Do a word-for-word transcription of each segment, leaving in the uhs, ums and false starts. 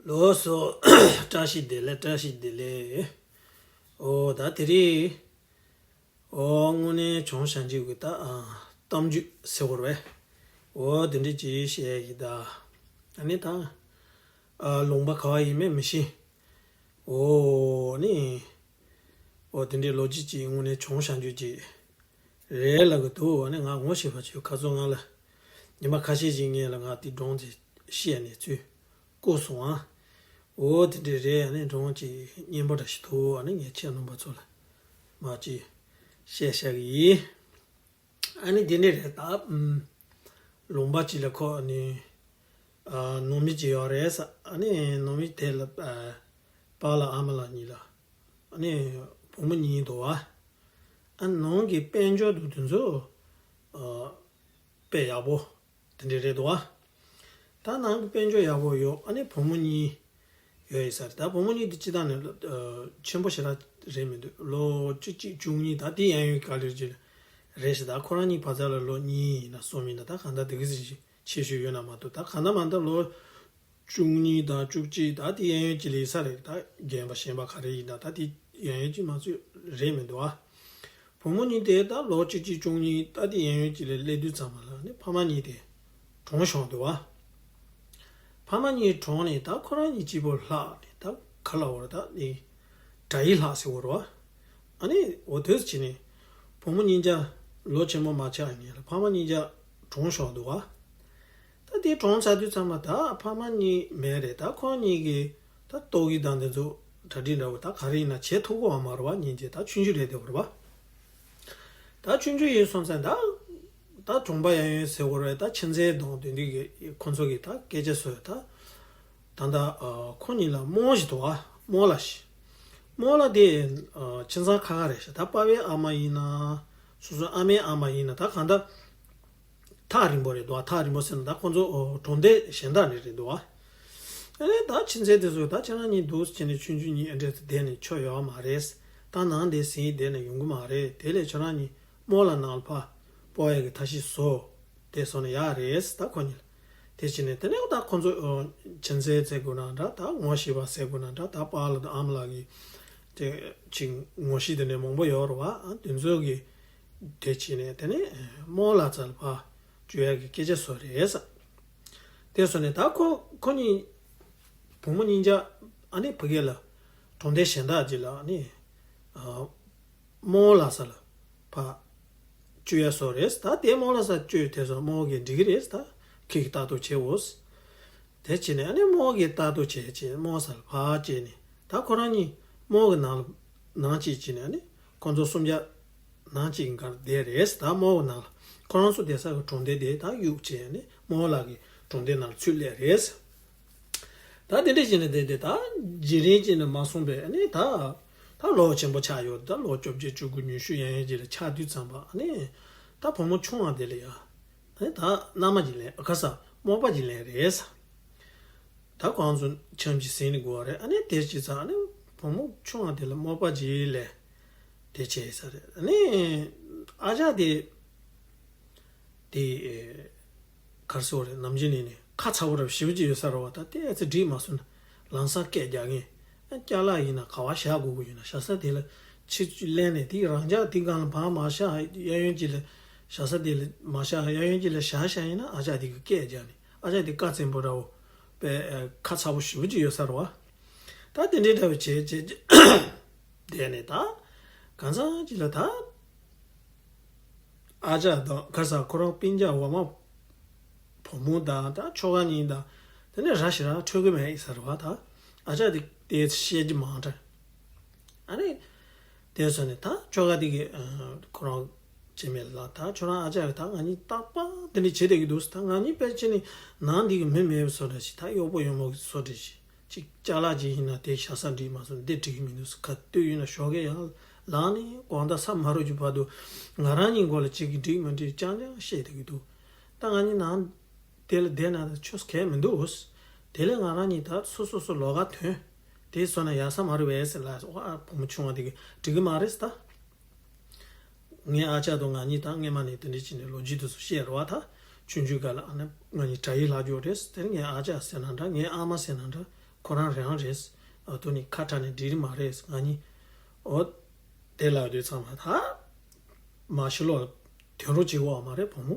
ལགས་སོ། བཀྲ་ཤིས་བདེ་ལེགས། བཀྲ་ཤིས་བདེ་ལེགས། ཨོ་ད་དེ་རིང་ཨོ་དངོས་གནས་བྱང་བྱང་ཆུབ་ཀྱི་ད་ཨ་གཏམ་རྒྱུད་ཟེར་བ་རེད་པས། ཨོ་དེ་འདྲ་ཅིག་བཤད་ཡག་གི་ད། ཨ་ནི་ད་ཨ་ལུང་པ་ག་པར་ཡིན་མིན་མི་ཤེས། ཨོ་ནི་ཨོ་དེ་འདྲའི་ལོ་རྒྱུས་ཅིག་དངོས་གནས་བྱང་བྱང་ཆུབ་ཅིག་རེད་ལབ་ཀྱི་འདུག་ཨ་ནི་ང་ངོ་ཤེས་པ་ཅིག་ཁ་སང་ང་ལ་ཉི་མ་ཁ་ཤས་ཤིག་སྔོན་ལ་ང་དེ་སྒྲུང་དེ་བཤད་ནས་ཚུར་བསྐུར་སོང་ཨ། ཨོ་དེ་འདྲ་རེད། ཨ་ནི་སྒྲུང་ཅིག་སྙན་པོ་འདྲ་ཞིག་འདུག་ཨ་ནི་ངས་ཁྱེད་རྣམ་པ་ཚོ་ལ་མར་ཅིག་བཤད་བཞག་གི་ཡིན། ཨ་ནི་དེ་འདྲ་རེད་ད། ཨུམ། ལུང་པ་ཅིག་ལ་ཁོ་ཨ་ནི་ཨ་ནང་མི་ཅིག་ཡོད་རེད་ཟེར། ཨ་ནི་ནང་མི་དེ་ལ་ཨ་པཱ་ལགས་ཨ་མ་ལགས་གཉིས་ལ་ཨ་ནི་བུ་མོ་གཉིས་འདུག་ཨ། ཨ་ནང་གི་དཔལ་འབྱོར་འདུག་དེ་ཚོ་ཨ་དཔེ་ཡག་པོ་དེ་འདྲ་རེད་འདུག་ཨ། ད་ནང་གི་དཔལ་འབྱོར་ཡག་པོ་ཡོད། ཨ་ནི་བུ་མོ་གཉིས་ཡོད་ཡིན་ས་རེད། ད་བུ་མོ་གཉིས་དེ་སྤྱིར་བཏང་ནས་ལོ་ཨ་ཆེན་པོ་ཞེ་དྲག་རེད་མི་འདུག་ལོ་བཅུ་གཅིག་བཅུ་གཉིས་ད་དེ་ཡན་ཡོད་ག་ལེར་ཅིག་རེད་ཤག་ད་ཁོ་རང་གཉིས་བར་མཚམས་ལ་ལོ་གཉིས་ཡིན་ན་གསུམ་ཡིན་ན་ད་གང་ལྟར་དེ་གི་ཟིག་ཆེ་ཤོས་ཡོད་ན་མ་གཏོགས། ད་གང་ལྟར་མ་ལྟར་ལོ་བཅུ་གཉིས་དང་བཅུ་གཅིག་ད་དེ་ཡན་ཡོད་ཅིག་ལ་ཡིན་ས་རེད། ད་རྒན་པ་གཞོན་པ་ག་རེ་ཡིན་ན་ད་དེ་ཡན་ཡོད་ཅིག་མ་ཚོད་རེད་མི་འདུག་ཨ། བུ་མོ་གཉིས་དེ་ད་ལོ་བཅུ་གཅིག་བཅུ་གཉིས་ད་དེ་ཡན་ཡོད་ཅིག་ལ་སླེབས་དུས་ཙམ་པ་ལ་ནི་ཕ་མ་གཉིས་དེ་གྲོངས་བྱུང་འདུག་ཨ། ཕ་མ་གཉིས་གྲོངས་ནས་ད་ཁོ་རང་གཉིས་གཅིག་པོ་ལྷག་ནས་ད་ག་ལ་བར་ད་ནི་དགྲ་ཡི་ལྷག་ཟེར་བ་རེད་བ། ཨ་ནི་འོ་དེ་བྱས་ནས་བུ་མོ་གཉིས་ཀ་ལོ་ཆེན་པོ་མ་ཆགས་ནས་ལ་ཕ་མ་གཉིས་ཀ་གྲོངས་བྱུང་འདུག་བ། ད་དེ་གྲོངས་ཚར་དུས་ཙམ་པ་ད་ཕ་མ་གཉིས་མེད་རེད། ད་ཁོ་གཉིས་ཀྱི་ད་ལྟོ་གོས་དང་དེ་ཚོ་གྲ་སྒྲིག་འདྲ་བོ་ད་ག་རེ་ཡིན་ན་བྱེད་ཐུབ་ཀྱི་ཡོད་མ་རེད་བ། གཉིས་ཀྱི་ད་ཆུང་ཆུང་རེད་དེ་བ་རེད་བ། ད་ཆུང་ཆུང་ཡིན་སོང་ཙང་ད་ད་གྲོང་པ་ཡང་ཡོད་ཟེར་བ་རེད། ད་ཁྱིམ་མཚེས་དང་དེ་འདྲ་གི་ཁོ་ཚོ་གི་ད་སྐད་ཆ་བཟོས་ད། ད་ལྟ་ཨ་ཁོ་གཉིས་ལ་རྨོ་ཞིག་འདུག་ཨ། རྨོ་ལགས་ཤིག་རྨོ་ལགས་དེ་ཨ་ཁྱིམ་ཚང་ཁ་ཁ་རེད་ཤག་ད་པ་ཕའི་ཨ་མ་ཡིན་ན་སོ་སོའི་ཨ་མའི་ཨ་མ་ཡིན་ན་ད་གང་ལྟར་ཐག་རིང་པོ་རེད་འདུག་ཨ། ཐག་རིང་པོ་ཟེར་ན་ད་ཁོ་ཚོ་ཨོ་གྲོང་སྡེ་གཞན་དག་ནས་རེད་འདུག་ཨ། ཨ་ནི་ད་ཁྱིམ་མཚེས་དེ་ཚོས་ད་ཁྱེད་རང་གཉིས་འདུག་ཟེར་ནས་ཆུང་ཆུང་གཉིས་ཨེ་འདྲས་བསྡད་ནས་ཆོ་ཡོད་མ་རེད། ད་ནང་དེ་ཟིན་བསྡད་ནས་ཡོང་གི་མ་རེད། དེ་ལས་ཁྱེད་རང་གཉིས་རྨོ་ལགས་ནང་ལ་ཕར་སྤོ་ཡག་གི་ཐབས་ཤེས་བཟོ། དེ་སོང་ནས་ཡག་རེད་ད་ཁོ་གཉིས་ལ། དེ་བྱས་ནས་དེ་ནས་ད་ཁོ་ཚོ་ཨོ་ཁྱིམ་མཚེས་ཟེར་དགོས་ན་འདྲ། ད་ངོ་ཤེས་པ་ཟེར་དགོས་ན་འདྲ། ད་པཱ་ལགས་དང་ཨ་མ་ལགས་ཀྱི་དེ་ཅིག་ངོ་ཤེས་དེ་འདྲ་མང་པོ་ཡོད་རེད་བ། ཨ་དེ་ཚོ་གིས་དེ་བྱས་ནས་དེ་ནས་རྨོ་ལགས་རྩ་ལ་ཕར་བཅུག་ཡག་གི་སྐད་ཆ་བཟོས་རེད་ཟེར། དེ་སོང་ནས་ད་ཁོ་ཁོ་གཉིས་བུ་མོ་གཉིས་ཀ་ཨ་ནི་ཕ་གི་ལ་གྲོང་སྡེ་གཞན་དག་ཅིག་ལ་ཨ་ནི་ཨ་རྨོ་ལགས་ས་ལ་ཕར་བཅུག་ཡག་བཟོས་རེད། ད་དེ་རྨོ་ལགས་ས་བཅུག་དེ་སོང་རྨོ་གིས་འགྲིག་གི་རེད། ད་ཁྱེད་ཀྱིས་ལྟ་རྟོག་བྱེད་འོ། དེ་བྱས་ནས་ཨ་ནི་རྨོ་གིས་ལྟ་རྟོག་བྱས་བྱས་རྨོ་ས་ལ་ཕར་བཅུག་ནས་ད་ཁོ་རང་གཉིས་རྨོ་གི་ནང་ལ་ནང་གཅིག་བྱས་ནས་ཨ་ནི་ཁོ་ཚོ་གསུམ་ཀ་ནང་གཅིག་གི་སྒང་བསྡད་རེད། ད་རྨོ་གི་ནང་ལ་ཁོ་རང་ཚོ་བསྡད་ས་གི་གྲོང་སྡེ་དེ་ད་གཡུགས་བྱས་ནས་རྨོ་ལགས་ཀྱི་གྲོང་སྡེ་ནང་ལ་ཚུར་སླེབས་རེད། ད་དེ་འདྲ་བྱས་ནས་བསྡད་དེ་ད་བརྗེ་རེས་བྱས་ནས་མ་སོང་པས། ཨ་ནི་ད་ད་ལོ་ཆེན་པོ་ཆགས་ཡོད། ད་ལོ་བཅོ་བརྒྱད་བཅུ་དགུ་ཉི་ཤུ་ཡན་ཡན་ཅིག་ལ་ཆགས་དུས་ཙམ་པ་ཨ་ནི་ད་བུ་མོ་ཆུང་བ་དེ་ལ་ཡ་ཨ་ནི་ད་མནའ་མ་ཅིག་ལེན་ཁ་ས་རྨོ་པ་ཅིག་ལེན་རེད་ཟེར། ད་ཁོང་ཚོ་ཁྱིམ་གྱི་ཟིན་ནས་དགོས་པ་རེད། ཨ་ནི་དེ་བྱས་ཙང་ཨ་ནི་བུ་མོ་ཆུང་བ་དེ་ལ་རྨོ་པ་ཅིག་ལེན་དེ་བྱས་ས་རེད། ཨ་ནི་ཨ་ཅག་དེ་དེ་གར་སོང་རེད། ནམ་རྒྱུན་ནས་ནས་ཁ་ཚ་པོ་རབ་ཞེ་པོ་ཅིག་ཡོད་ས་རེད་བ། ད་དེ་ཨ་ཙི་འགྲིག་མ་སོང་ན་ལམ་སང་སྐད་རྒྱག་མཁན་ཨ་ཅ་ལག་ཡིན་ན་ག་བ་བཞག་དགོས་ཀྱི་ཡོད་ན་བཞག་ས་དེ་ལ་ཕྱི་ལན་ནས་དེ་རང་ཅག་དེ་སྒང་ལ་བག་མ་བཞག་གཡས་གཡོན་ཅིག་ལ་བཞག་ས་དེ་ལ་མ་བཞག་གཡས་གཡོན་ཅིག་ལ་བཞག་བཞག་ཡིན་ན་ཨ་ཅག་དེ་གི་སྐད་རྒྱག་ནས་ཨ་ཅག་དེ་ཀ་བཙན་པོ་འདྲ་བོ་པས་ཁ་ཚ་པོ་ཞེ་པོ་ཅིག་ཡོད་ས་རེད་བ། ད་དེ་འདྲའི་འདྲ་བོ་བྱས་བྱས་བྱས་བསྡད་ནས་ད་གང་ཟག་ཅིག་ལ་ད་ཨ་ཅག་དང་ཁ་ས་ཁོ་རང་སྤུན་ཀྱག་འོག་མ་བུ་མོ་དང་ད་ཁྱོ་ག་གཉིས་དང་དེ་ནས་ར་ཞེ་དྲག་འཕྲོད་གི་མེད་ཡིན་ས་རེད་བ། ད་ཨ་ཅག་དེ་དེ་བཤད་རྒྱུ་མང་དྲགས། ཨ་ནི་དེ་སོང་ནས་ད་ཁྱོ་ག་དེ་གི་ཁོ་རང་བྱེད་མེད་ལ་ད་ཁྱོད་རང་ཨ་ཅག་གི་ད་ང་གཉིས་རྟག་པར་དེ་འདྲ་བྱེད་བསྡད་ཀྱི་འདུག་ད་ང་གཉིས་དཔེ་ཅི་ནི་ནང་འདི་གི་མི་མེད་པའི་བཟོ་འདྲ་ཞིག་ད་གཡོག་པོ་གཡོག་མོ་གི་བཟོ་འདྲ་ཞིག་ཅིག་ཅ་ལག་ཅིག་ཡིན་ན་དེ་བཞག་ས་འགྲིག་མ་སོང་། འདི་འགྲིག་གི་མི་འདུག་ག་དུས་ཡིན་ན་ཞོགས་ཀས་ཡར་ལངས་ནས་དགོང་དག་མཚམས་མ་རོལ་གྱི་བར་དུ་ང་རང་གཉིས་མགོ་ལ་གཅིག་གིས་འགྲིག་མི་འགྲིག་རྐྱང་རྐྱང་བཤད་བསྡད་ཀྱི་འདུག་ད་ང་གཉིས་ནང་དེ་ལ་བསྡད་ན་ད་ཆོས་གལ་མི་འདུག་དེ་ལས་ང་རང་གཉིས་ད་སོ་སོ་སོ་ལོགས་ཀ་ཐོན། དེ་སོང་ན་ཡག་ས་མ་རེད་པས་ཟེར་ལ་ཨ་བུ་མོ་ཆུང་བ་དེ་གིས་འགྲིག་གི་མ་རེད་ད། ངའི་ཨ་ཅག་དང་ང་གཉིས་ད་སྔས་མ་ནས་དེ་འདྲ་བྱས་ནས་ལོ་རྒྱུས་དེ་ཚོ་བཤད་རེད་བ། ད་ཆུང་ཆུང་སྒང་ལ་ཨ་ནི་ང་གཉིས་དགྲ་ཡི་ལྷག་རྒྱུ་རེད། དེ་ངའི་ཨ་ཅག་ཟེར་ན་འདྲ་ངའི་ཨ་མ་ཟེར་ན་འདྲ་ ཁོ་རང་རང་རེད། ཨ་དུ་ནི་ཁ་གྲག་ནས་འགྲིག་མ་རེད། ང་གཉིས་འོ་དེ་ལབ་དུས་ཚང་མ་ད་མ་ཤི་ལོ་དོན་རུ་བྱེད་འོ་མ་རེད་བུ་མོ།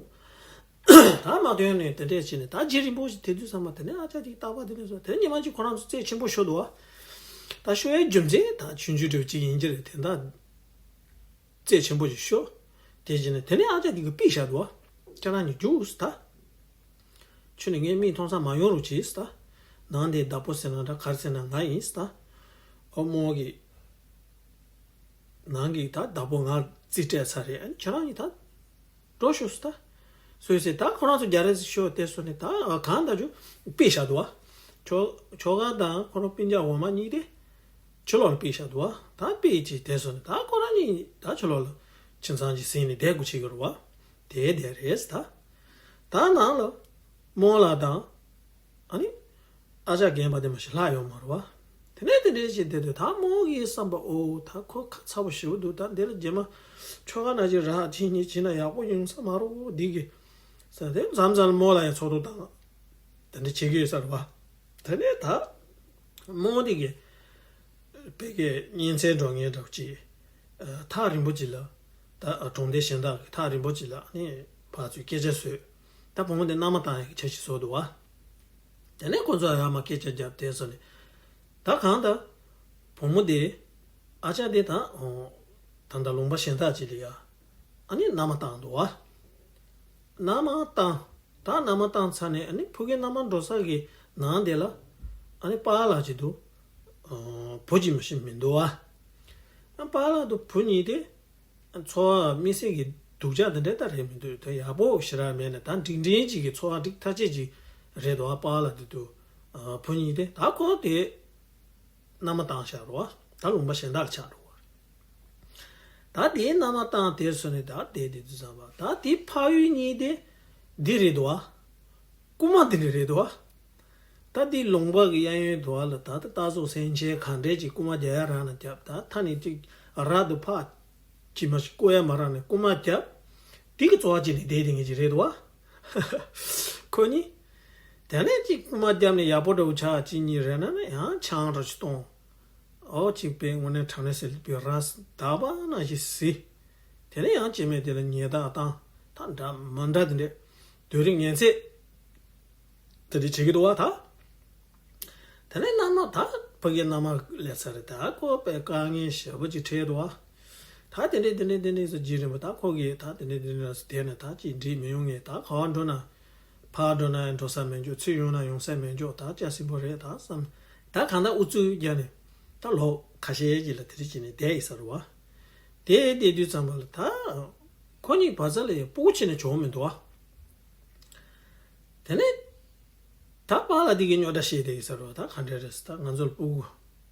ད་མ་དོན་ནས་དེ་འདྲས་བྱས་ནས་ད་རྗེ་རིན་པོ་ཆེ་དེ་དུས་ཚང་མ་དེ་ནས་ཨ་ཅག་དེ་རྟག་པ་དེ་ནས་སོ་དེ་ཉི་མ་གཅིག་ཁོ་རང་ཚོ་རྩེད་ཆེན་པོ་ཤོར་འདུག་བ། ད་ཤོར་ཡའི་རྒྱུ་མཚན་ད་ཆུང་ཆུང་འདྲ་བོ་ཅིག་ཡིན་གྱི་རེད། དེ་འདྲ་རྩེད་ཆེན་པོ་ཞིག་ཤོར། དེ་བྱས་ནས་དེ་ནས་ཨ་ཅག་དེ་གིས་ཕུད་བཞག་འདུག་བ། ཁྱེད་རང་གཉིས་རྒྱུགས་ད། ཁྱོད་ནི་ངའི་མིག་མཐོང་ས་མ་ཡོང་རོགས་གྱིས་ད། ནང་དེ་བདག་པོ་ཟེར་ན་འདྲ་ག་རེ་ཟེར་ན་ང་ཡིན་ད། ཨོ་མོ་གི། ནང་གི་ད་བདག་པོ་ང་རྩིས་སྤྲད་ཚར་རེད། ཁྱེད་རང་གཉིས་ད། འགྲོ་ཤོག་ད། སོས་སོས་ད་ཁོ་རང་ཚོ་རྒྱ་རེ་ཤོར་དེ་སོ་ནས་ད་གང་ལྟར་ཅུ་ཕུད་བཞག་འདུག་བ། ཁྱོ་ཁྱོ་ག་དང་ཁོ་རང་སྤུན་ཀྱག་འོག་མ་གཉིས་དེ། ཕྱི་ལོགས་ལ་ཕུད་བཞག་འདུག་བ། ད་ཕུད་ཅིག་དེ་སོ་ནས་ད་ཁོ་རང་གཉིས་ད་ཕྱི་ལོགས་ལ་ཁྱིམ་ཚང་གཅིག་ཟིན་ནས་བསྡད་དགོས་བྱེད་ཀྱི་རེད་བ། དེ་བསྡད་རེད་ད། ད་ནང་ལ་རྨོ་ལགས་དང་། ཨ་ནི། ཨ་ཅག་རྒན་པ་དེ་མ་ཞིག་ལྷག་ཡོད་མ་རེད་བ། དེ་ནས་དེ་འདྲས་བྱས་བསྡད་དུས་ད་རྨོ་གི་བསམ་པ་འོ་ད་ཁོ་ཁ་ཚ་པོ་ཞེ་པོ་འདུག་ད་འདི་ལ་རྗེས་མ་ཁྱོ་ག་ན་ཅིག་རག་ཅིག་གཉིས་བྱས་ན་ཡག་པོ་ཡོང་ས་མ་རེད་འོ་འདི་གི་ཟེར་དེ་མཚམས་མཚམས་རྨོ་ལ་ཡང་ཚོགས་འདུ་དང་། དེ་འདྲ་བྱེད་ཀྱི་ཡོད་ས་རེད་བ། དེ་ནས་ད། རྨོ་འདི་གི། བོད་སྐད་གཉན་ཚད་འགྲོ་མཁན་འདྲ་བོ་ཅིག་ཐག་རིང་པོ་ཅིག་ལ། ད་གྲོང་སྡེ་གཞན་དག་གི་ཐག་རིང་པོ་ཅིག་ལ་ནི་ཕར་ཚུར་སྐད་ཆ་བཟོས། ད་བུ་མོ་དེ་མནའ་མ་བཏང་ཡག་གི་འཆར་གཞི་བཟོས་འདུག་བ། དེ་ནས་ཁོ་ཚོ་ཡར་མར་སྐད་ཆ་བརྒྱབ་དེ་སོ་ནས། ད་གང་ལྟར། བུ་མོ་དེ། ཨ་ཅག་དེ་ད། ད་ལྟ་ལུང་པ་གཞན་དག་ཅིག་ལ་ཡ། ཨ་ནི་མནའ་མ་བཏང་འདུག་བ། མནའ་མ་བཏང་། ད་མནའ་མ་བཏང་ཚར་ནས་ཨ་ནི་ཕ་གི་མནའ་མ་འགྲོ་ས་གི་ནང་དེ་ལ། ཨ་ནི་པཱ་ལགས་ཅིག་འདུག་བུ་གཅིག་མ་གཏོགས་མི་འདུག་བ། པཱ་ལགས་དང་བུ་གཉིས་དེ། འཚོ་བ་དམིགས་བསལ་གྱི་སྡུག་ཅག་དེ་འདྲ་ད་རེད་མི་འདུག་ད་ཡག་པོ་ཞེ་དྲག་མེད་ནས་ད་འགྲིག་འགྲིག་ཅིག་གི་འཚོ་བ་འགྲིག་ཐག་ཆོད་ཅིག་རེད་འདུག་བ། པཱ་ལགས་དེ་དུས་བུ་གཉིས་དེ་ད་ཁོ་དེ་མནའ་མ་བཏང་བཞག་རོགས། ད་ལུང་པ་གཞན་དག་ལ་ཆགས་འགྲོ་བ། ད་དེའི་མནའ་མ་བཏང་དེར་སོན་ནས་ད་དེ་དེ་དུས་ཙམ་པ་ད་དེའི་ཕ་ཡུལ་གཉིས་དེ་འདི་རེད་འདུག་བ། རྐུན་མ་དེ་འདྲ་རེད་འདུག་བ། ད་འདི་ལུང་པ་གི་གཡས་གཡོན་དུ་བ་ལ་ད་ལྟ་སྟག་ཟོག་སེམས་ཅན་གང་འདྲས་ཀྱི་རྐུན་མ་རྒྱག་ཡ་རག་ན་རྒྱབ། ད་ཐ་ནས་ཅིག་ར་དུ་ཕག་ཅིག་མ་ཞིག་རྐོ་ཡ་མ་རག་ནས་རྐུན་མ་རྒྱབ། དེ་གི་འཚོ་བ་བྱས་ནས་བསྡད་དེ་ངེས་ཀྱི་རེད་འདུག་བ། ཁོ་གཉིས། དེ་ནས་ཅིག་རྐུན་མ་རྒྱབ་ནས་ཡག་པོ་འདྲ་བོ་ཆགས་གཅིག་གཉིས་རེད་ན་ན་ཡང་ཆང་འདྲ་ཞིག་གཏོང་། ཨོ་གཅིག་པའི་དངོས་གནས་དྲང་གནས་ཟེར་པའི་ར་ད་བ་ན་ཞིག་ཟི། དེ་ནས་ཡང་སྐྱེ་དམན་དེ་ལ་ཉེས་རྡུང་བཏང་། ད་འདྲ་མི་འདྲ་དེ་འདྲས་སྡུག་རུས་ངན་ཚད། དེ་འདྲས་བྱེད་ཀྱི་འདུག་བ་ད། དེ་ནས་མནའ་མ་ད་ཕ་གིའི་མནའ་མ་སླེབས་ཚར་རེད། ད་ཁོ་པའི་དཀའ་ངལ་ཞེ་པོ་ཅིག་འཕྲད་འདུག་བ། ད་དེ་འདྲས་དེ་འདྲས་དེ་འདྲས་སུ་རྗེས་རིང་པོ་ད་ཁོ་གིས་ད་དེ་འདྲས་དེ་འདྲས་སུ་བསྡད་ནས་ད་ཅིག་འགྲིག་མི་ཡོང་ངས་ད་ག་བ་འགྲོ་ན། ཕར་འགྲོ་ན་ཡང་འགྲོ་ས་མེད་འཇོག་ཚུར་ཡོང་ན་ཡོང་ས་མེད་འཇོག་ད་སྐྱ་སེར་པོ་རེད་ད་བསམ། ད་གང་ལྟར་ཨུ་ཚུགས་རྒྱག་ནས་ད་ལོ་ཁ་ཤས་ཀྱི་ལ་དེ་རིགས་བྱས་ནས་བསྡད་ཡིན་ས་རེད་བ། དེ་བསྡད་དུས་ཙམ་པ་ལ་ད་ཁོ་གཉིས་བར་མཚམས་ལ་ཡང་སྤུ་གུ་བྱས་ནས་བྱུང་མི་འདུག་བ། དེ་ནས་ད་པཱ་ལགས་དེ་གི་རྙོག་དྲ་བཤད་བསྡད་ཡིན་ས་རེད་བ། ད་ག་འདྲ་རེད་ཟེར། ད་ང་ཚོར་སྤུ་གུ་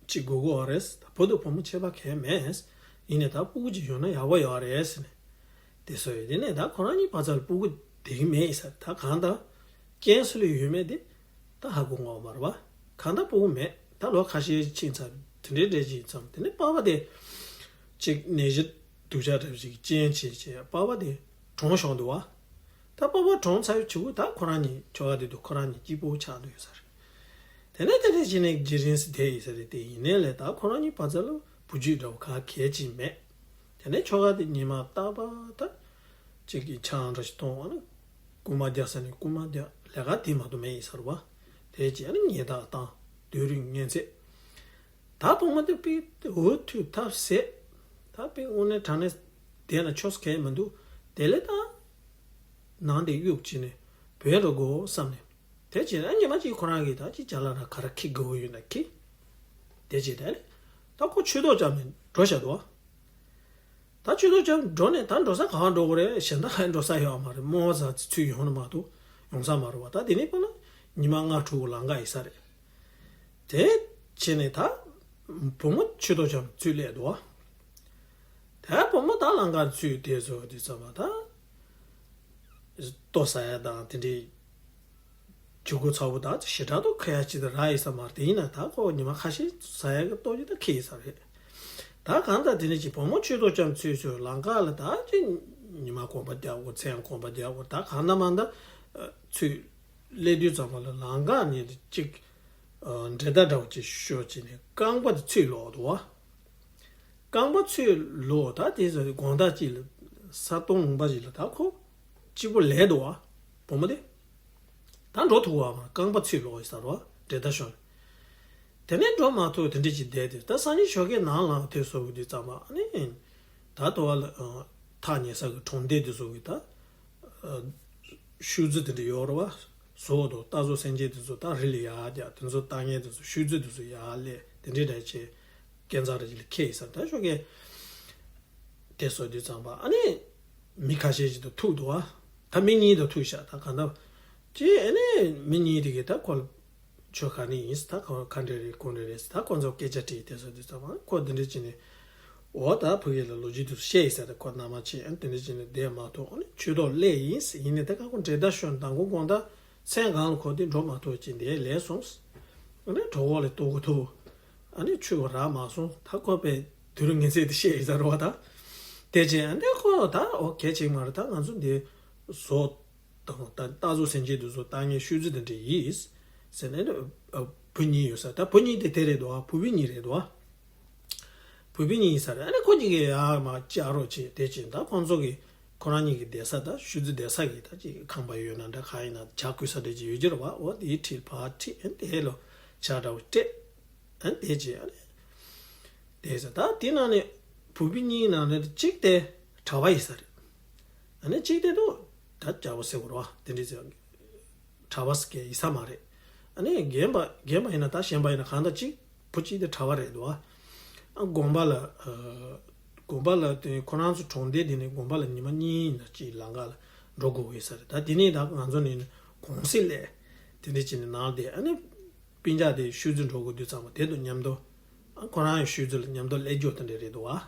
གཅིག་དགོས་ཀྱི་ཡོད་རེད། ད་བུ་དང་བུ་མོ་ཁྱད་པར་གང་ཡང་མེད། ཡིན་ནའི་ད་སྤུ་གུ་གཅིག་ཡོད་ན་ཡག་པོ་ཡོད་རེད་ཟེར་ནས། དེ་སོ་ཡོད་དེ་ནས་ད་ཁོ་རང་གཉིས་བར་མཚམས་ལ་སྤུ་གུ་དེ་གི་མེད་ཡིན་ས་རེད། ད་གང་ལྟར་རྐྱེན་སུ་ལ་ཡོད་མེད་དེ་ད་ཧ་གོ་ངོ་མ་རེད་བ། གང་ལྟར་སྤུ་གུ་མེད། ད་ལོ་ཁ་ཤས་ཕྱིན་ཚར་དེ་འདྲའི་འདྲ་ཅིག་ཙམ་དེ་ནས་པཱ་ཕ་དེ་ཅིག་ནད་གཞི་སྡུག་ཅག་འདྲ་ཅིག་རྐྱེན་བྱས་བྱས་པཱ་ཕ་དེ་གྲོངས་ཤོར་འདུག་བ། ད་པཱ་ཕ་གྲོངས་ཚར་བའི་ཕྱི་གུ་ད་ཁོ་རང་གཉིས་ཁྱོ་ག་དེ་དུས་ཁོ་རང་གཉིས་སྐྱིད་པོ་ཆགས་འདུག་ཡོད་ས་རེད། དེ་ནས་དེ་འདྲ་བྱས་ནས་རྗེས་རིང་སུ་བསྡད་ཡིན་ས་རེད། དེ་ཡིན་ནའི་ལས་ད་ཁོ་རང་གཉིས་བར་མཚམས་ལ་བུ་རྒྱུད་འདྲ་བོ་ག་གལ་ཅིག་མེད། དེ་ནས་ཁྱོ་ག་དེ་ཉི་མ་རྟག་པར་ད་གཅིག་གིས་ཆང་འདྲ་ཞིག་གཏོང་བ་ན་རྐུན་མ་རྒྱག་ས་ནས་རྐུན་མ་རྒྱག་ལས་ཀ་དེ་མ་གཏོགས་མེད་ཡིན་ས་རེད་བ། དེ་རྗེས་ནས་ཉེས་རྡུང་བཏང་སྡུག་རུས་ངན་ཚད། ད་བུ་མོ་དེ་པི་འུ་ཐུག་ཐབས་ཟད། ད་པི་དངོས་གནས་དྲང་གནས་བསྡད་ན་ཆོག་ས་གང་ཡང་མི་འདུག་དེ་ལས་ད་ནང་དེ་གཡུག་བྱས་ནས་བུད་འགྲོ་དགོས་བསམ་ནས། དེ་བྱས་ན་ཉི་མ་གཅིག་ཁོ་རང་གིས་ད་ཅིག་ཅ་ལག་ར་ག་རེ་འཁྱེར་དགོས་ཡོད་ན་འཁྱེར། དེ་བྱས་ད་ད་ཁོ་ཆུ་ཐོག་བཅག་ནས་འགྲོ་བཞག་འདུག་ད་ཆུ་ཐོག་བཅག་འགྲོ་ནས་ད་འགྲོ་ས་ག་བ་འགྲོ་དགོས་རེད། གཞན་དག་ཧ་འགྲོ་ས་ཡོད་མ་རེད། རྨོ་བ་ཚོ་ཚུར་ཡོང་ནི་མ་གཏོགས་ཡོང་ས་མ་རེད་བ། ད་དེ་ནས་ཕར་ལ་ཉི་མ་ལྔ་དྲུག་ལམ་ཁ་ཡིན་ས་རེད། དེ་བྱས་ནས་ད་བུ་མོ་ཆུ་ཐོག་བཅག་ཚུར་སླེབས་འདུག་བ། ད་བུ་མོ་ད་ལམ་ཁ་ཚུར་དེ་ཚོ་དེ་ཚོ་བ་ད་ལྟོ་ཟ་ཡ་དང་དེ་འདྲའི་ཇུས་འགོད་ཚ་བོ་དག་ཞེ་དྲག་ཏུ་ཁ་ཡ་ཅིག་ཏུ་རག་ཡིན་ས་མ་རེད། དེ་ཡིན་ན་ད་ཁོ་ཉི་མ་ཁ་ཤས་ཟ་ཡ་གི་ལྟོ་ཅིག་ད་ཁེལ་ཡིན་ས་རེད། ད་གང་ལྟར་དེ་ནས་ཅིག་བུ་མོ་ཆུ་ཐོག་བཅག་ཚུར་ཚུར་ལམ་ཁ་ལ་ད་ཅིག་ཉི་མ་གོམ་པ་རྒྱག་དགོས། མཚན་གོམ་པ་རྒྱག་དགོས། ད་གང་ལྟར་མ་ལྟར་ཚུར་སླེབས་དུས་ཙམ་པ་ལ་ལམ་ཁ་ནས་ཅིག་ འགྲན་ཟླ་འདྲ་བོ་ཅིག་ཤོར་བྱས་ནས་རྐང་པ་དེ་ཚུར་ལོག་འདུག་བ། རྐང་པ་ཚུར་ལོག་ད་དེ་ཚོ་དགོང་དག་ཅིག་ལ་ས་སྟོང་ལུང་པ་ཞིག་ལ་ད་ཁོ་གཅིག་པོ་ལས་འདུག་བ། བུ་མོ་དེ། ད་འགྲོ་ཐུབ་བ་མ་རྐང་པ་ཚུར་ལོག་ཡིན་ས་རེད་བ། འགྲན་ཟླ་ཤོར་ནས། དེ་ནས་འགྲོ་མ་ཐུབ་དེ་འདྲ་ཅིག་བསྡད་དེ་ད་སང་ཉིན་ཞོགས་ཀས་ནང་ལངས་དུས་སོ་བུ་དུས་ཙམ་པ་ཨ་ནི། ད་དོ་བ་ལ་ཐག་ཉེ་ས་གི་གྲོང་སྡེ་དེ་ཚོ་གི་ད། ཤུལ་རྫི་དེ་འདྲ་ཡོད་རེད་བ། བཟོ་དང་རྟ་བཟོ་སེམས་ཅན་དེ་ཚོ་ད་རི་ལ་ཡར་རྒྱག་དེ་ཚོ་ལྟ་མཁན་དེ་ཚོ་ཤུལ་རྫི་དེ་ཚོ་ཡར་སླེབས་དེ་འདྲའི་འདྲ་བྱས། སྐས་འཛེག་ར་ཅིག་ལ་འཁེལ་ཡིན་ས་ད་ཞོགས་ཀས། དེ་བཟོ་དུས་ཙམ་པ་ཨ་ནི། མི་ཁ་ཤས་ཤིག་ཏུ་ཐུག་འདུག་བ། ད་མི་གཉིས་དུ་ཐུག་ཤག་ད་གང་ལྟར། ཅེས་ཨ་ནི་མི་གཉིས་དེ་གིས་ད་ཁོ་ལ། ཁྱོད་ག་ནས་ཡིན་ད་ཁོ་ག་འདྲ་རེད་གོ་འདྲ་རེད་ད་ཁོ་ཚོ་སྐད་ཆ་དྲིས་དེ་བཟོ་དུས་ཙམ་པ་ཁོ་འདི་འདྲ་བྱས་ནས། འོ་ད་ཕ་གི་ལ་ལོ་རྒྱུས་དེ་བཤད་ཡིན་ས་ད་ཁོ་མནའ་མ་བྱས་ཨ་ནི་དེ་འདྲ་བྱས་ནས་བསྡད་མ་ཐུབ་ཨ་ནི་ཆོས་ཐོག་སླེབས་ཡིན་ཡིན་ནས་ད་ཁ་ཁོ་འདྲེ་ད་ཤོར་མདང་དགོང་དགོང་ད། མཚན་གང་ལ་ཁོ་དེ་འགྲོ་མ་ཐུབ་ཅིག་འདིར་ལས་སོང་། ཨ་ནི་གྲོད་ཁོག་ལ་ལྟོགས་ཀྱི་འདུག་ཨ་ནི་ཆུ་བ་རག་མ་སོང་ད་ཁོ་པས་དུས་རིང་ངེས་ཚད་དེ་བཤད་ཡིན་ཟེར་བ་དང་། དེ་རྗེས་ཨ་ནི་ཁོ་ད་འོ་གལ་ཆེན་མ་རེད་ད་ང་ཚོ་འདི་བཟོ་དང་ད་རྟ་བཟོ་སེམས་ཅན་དུ་བཟོ་ལྟ་ངན་ཤུལ་རྫི་དེ་འདྲ་ཡིས་ཟེར་ནས་བུ་གཉིས་ཡོད་ས་ད་བུ་གཉིས་དེ་དེ་རེད་འདུག་ཨ་བུ་བུ་གཉིས་རེད་འདུག་ཨ། བུ་བུ་གཉིས་ཡིན་ས་རེད། ཨ་ནི་ཁོ་གཉིས་ཀྱིས་ཡར་མར་བཅར་རོགས་བྱས་དེ་བྱས་ད་ཁོང་ཚོ་གིས་ཁོ་རང་གཉིས་ཀྱི་བསྡད་ས་ད་ཤུལ་རྫི་བསྡད་ས་གི་ད་ཅིག་ཁང་པ་ཡོད་ན་འདྲ་ག་ཡིན་ན་ཇ་བསྐོལ་ས་འདྲ་ཅིག་ཡོད་ཀྱི་རེད་བ། འོ་དེའི་འཁྲིས་ཕར་ཁྲིད་ཨ་ནི་དེ་ལོ་ཇ་འདྲ་བོ་སྤྲད་ཨ་ནི་དེ་བྱས་ཨ་ནི་དེ་ས་ད་དེ་ནང་ནས་བུ་བུ་གཉིས་ནང་ནས་གཅིག་དེ་གྲྭ་པ་ཡིན་ས་རེད། ཨ་ནི་གཅིག་དེ་དུ་ད་སྐྱ་བོ་ཟེར་དགོས་རེད་བ་དེ་འདྲ་ཟེར། གྲྭ་པ་ཟེར་མཁན་ཡིན་ས་མ་རེད། ཨ་ནི་རྒན་པ་རྒན་པ་ཡིན་ན་ད་གཞན་པ་ཡིན་ན་གང་ལྟར་གཅིག་བུ་གཅིག་དེ་གྲྭ་པ་རེད་འདུག་ཨ། དགོན་པ་ལ་དགོན་པ་ལ་དེ་ཁོ་རང་ཚོ་གྲོང་སྡེ་དེ་ནས་དགོན་པ་ལ་ཉི་མ་གཉིས་ཡིན་ན་གཅིག་ལམ་ཁ་ལ་འགྲོ་དགོས་ཀྱི་ཡོད་ས་རེད། ད་དེ་ནས་ད་ང་ཚོ་ནས་གུང་སེང་སླེབས་དེ་འདྲ་བྱས་ནས་ནང་བསྡད་ཨ་ནི་སྤུན་ཀྱག་དེ་ཤུལ་རྫི་འགྲོ་དགོས་དུས་ཙམ་པ་དེ་དང་མཉམ་དུ་ཨ་ཁོ་རང་ཡང་ཤུལ་རྫི་ལ་མཉམ་དུ་སླེབས་རྒྱུ་དེ་འདྲ་རེད་འདུག་ཨ།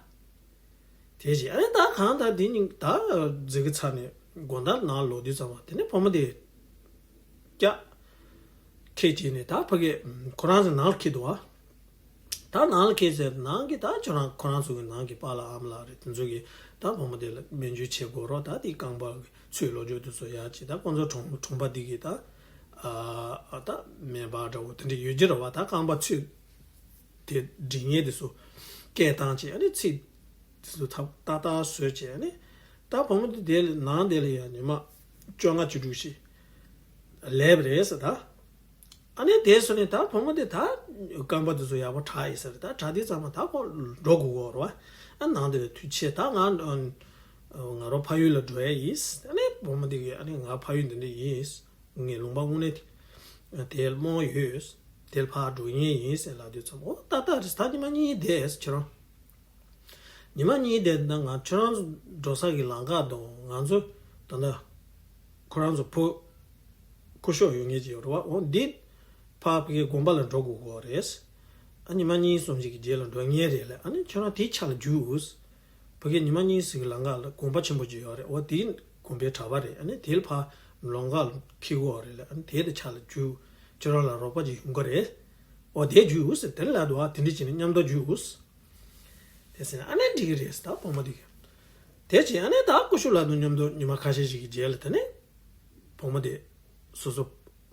དེ་བཞིན་ཨ་ནི་ད་གང་ལྟར་དེ་ཉིན་ད་མཛད་ཀྱི་ཚར་ནས་དགོང་དག་ནང་ལོག་དུས་ཙམ་པ་དེ་ནས་བུ་མོ་དེ་སྐྱ་ཁད་བྱས་ནས་ད་ཕ་གི་ཁོ་རང་ཚོ་ནང་ལ་འཁྱེར་འདུག་ཨ། ད་ནང་ལ་འཁྱེར་ཟེར་ནང་གི་ད་ཁྱོད་རང་ཁོ་རང་ཚོ་གི་ནང་གི་པཱ་ལགས་ཨ་མ་ལགས་རེད་དེ་ཚོ་གིས་ད་བུ་མོ་དེ་ལ་སྨན་བཅོས་བྱེད་དགོས་རོགས་ད་དེ་རྐང་པ་གི་ཚུར་ལོག་རྒྱུ་དེ་ཚོ་ཡག་ཅིག་ད་ཁོང་ཚོ་གྲོང་གྲོང་པ་འདི་གི་ད་ཨ་ད་སྨན་པ་འདྲ་བོ་དེ་འདྲ་ཡོད་ཀྱི་རེད་བ། ད་རྐང་པ་ཚུར་དེ་འདྲི་ངེས་དེ་ཚོ་སྐད་བཏང་བྱས་ཨ་ནི་ཚིག་དེ་ཚོ་ཐབས་ཏག་ཏག་བཟོས་བྱས་ཨ་ནི་ད་བུ་མོ་དེ་དེ་ལ་ནང་དེ་ལ་ཡང་ཉི་མ་བཅོ་ལྔ་བཅུ་དྲུག་ཞིག་ལས་པ་རེད་ཟེར་ད། ཨ་ནི་དེ་སོང་ནས་ད་བུ་མོ་དེ་ད་རྐང་པ་དེ་ཚོ་ཡག་པོ་དྲག་ཡིན་ཟེར་ད་དྲག་དུས་ཙམ་པ་ད་ཁོ་འགྲོ་དགོས་ཀྱི་ཡོད་རེད་བ། ཨ་ནང་དེ་ལ་དུས་ཆེ་ད་ང་ང་རང་ཕ་ཡུལ་ལ་འགྲོ་ཡ་ཡིན། ཨ་ནི་བུ་མོ་དེ་གིས་ཨ་ནི་ང་ཕ་ཡུལ་འདི་འདྲ་ཡིན། ངའི་ལུང་པ་དངོས་གནས་དེ་དེར་རྨོ་ཡོད། དེར་ཕར་འགྲོ་མཁན་ཡིན་ཟེར་ལབ་དུས་ཙམ་པ་ཨོ་ཏག་ཏག་རེད་ད་ཉི་མ་གཉིས་བསྡད་ཟེར་ཁྱེད་རང་། ཉི་མ་གཉིས་བསྡད་ན་ང་ཁྱོད་རང་ཚོ་འགྲོ་ས་གི་ལམ་ཁ་དང་ང་ཚོ་ད་ལྟ་ཁོ་རང་ཚོ་བུ་སྐུ་ཞབས་ཡོད་ངེས་ཀྱི་ཡོད་རེད་བ། འོ་འདི་ཕ་ཕ་གི་དགོན་པ་ལ་འགྲོ་དགོས་ཀྱི་རེད། ཨ་ཉི་མ་གཉིས་གསུམ་ཞིག་གི་རྗེས་ལ་འགྲོ་ངེས་རེད་ལ་ཨ་ནི་ཁྱོད་རང་དེའི་ཆ་ལ་རྒྱུགས། ཕ་གི་ཉི་མ་གཉིས་ཞིག་གི་ལམ་ཁ་ལ་དགོན་པ་ཆེན་པོ་ཅིག་ཡོད་རེད། འོ་དེའི་དགོན་པའི་གྲྭ་པ་རེད། ཨ་ནི་དེ་ལ་ཕ་ལམ་ཁ་ལ་འཁྱེར་དགོས་རེད་ལ་ཨ་ནི་དེ་དང་ཆ་ལ་རྒྱུགས་ཁྱོད་རང་ལ་རོགས་པ་ཅིག་ཡོང་གི་རེད། འོ་དེ་རྒྱུགས་ཟེར་དེ་ལ་ལབ་འདུག་ཨ། དེ་འདྲ་བྱས་ནས་མཉམ་དུ་རྒྱུགས། དེ་ཟེར་ཨ་ནི་འགྲིག་གི་རེད་ཟེར་ད་བུ་མོ་དེ་གིས། དེ་བྱས་ཨ་ནི་ད་སྐུ་ཞབས་ལགས་དང་མཉམ་དུ་ཉི་མ་ཁ་ཤས་ཤིག་གི་རྗེས་ལ་དེ་ནས་བུ་མོ་དེ་སོ་སོ་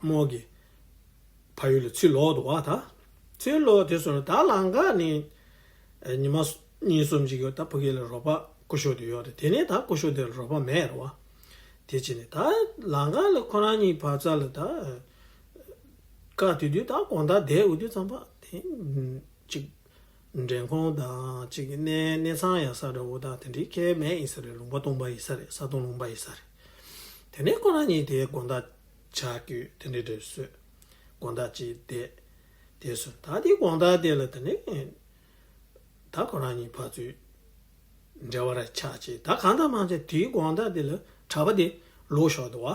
རྨོ་གི་ཕ་ཡུལ་ལ་ཚུར་ལོག་འདུག་བ་ད། ཚུར་ལོག་དེ་སོང་ད་ལམ་ཁ་ནས་ཉི་མ་གཉིས་གསུམ་ཅིག་ད་ཕ་གི་ལ་རོགས་པ་སྐུ་ཞབས་དེ་ཡོད་རེད། དེ་ནས་ད་སྐུ་ཞབས་དེ་ལ་རོགས་པ་མེད་རེད་བ། དེ་བྱས་ནས་ད་ལམ་ཁ་ལ་ཁོ་རང་གཉིས་བབས་ཚར་ལ་ད་སྐབས་དེ་དུས་ད་དགོང་དག་བསྡད་འོ་དུས་ཙམ་པ་དེ་ཅིག་འདྲེན་ཁང་དང་གཅིག་གི་གནས་གནས་ཚང་ཡག་ས་འདྲ་བོ་དང་དེ་འདྲའི་གང་ཡང་མེད་ཡིན་ས་རེད། ལུང་པ་སྟོང་པ་ཡིན་ས་རེད། ས་སྟོང་ལུང་པ་ཡིན་ས་རེད། དེ་ནས་ཁོ་རང་གཉིས་དེ་དགོང་དག་ཇ་སྐོལ་དེ་འདྲའི་འདྲ་བཟོས། དགོང་དག་ཅིག་བསྡད། དེ་སོང་ད་དེ་དགོང་དག་དེ་ལ་དེ་ནས་ད་ཁོ་རང་གཉིས་ཕར་ཚུར་འབྲེལ་བ་ར་ཆགས་བྱས་ད་གང་ལྟར་མང་ཆེ་དེའི་དགོང་དག་དེ་ལ་གྲྭ་པ་དེ་ལོག་ཤོར་འདུག་བ།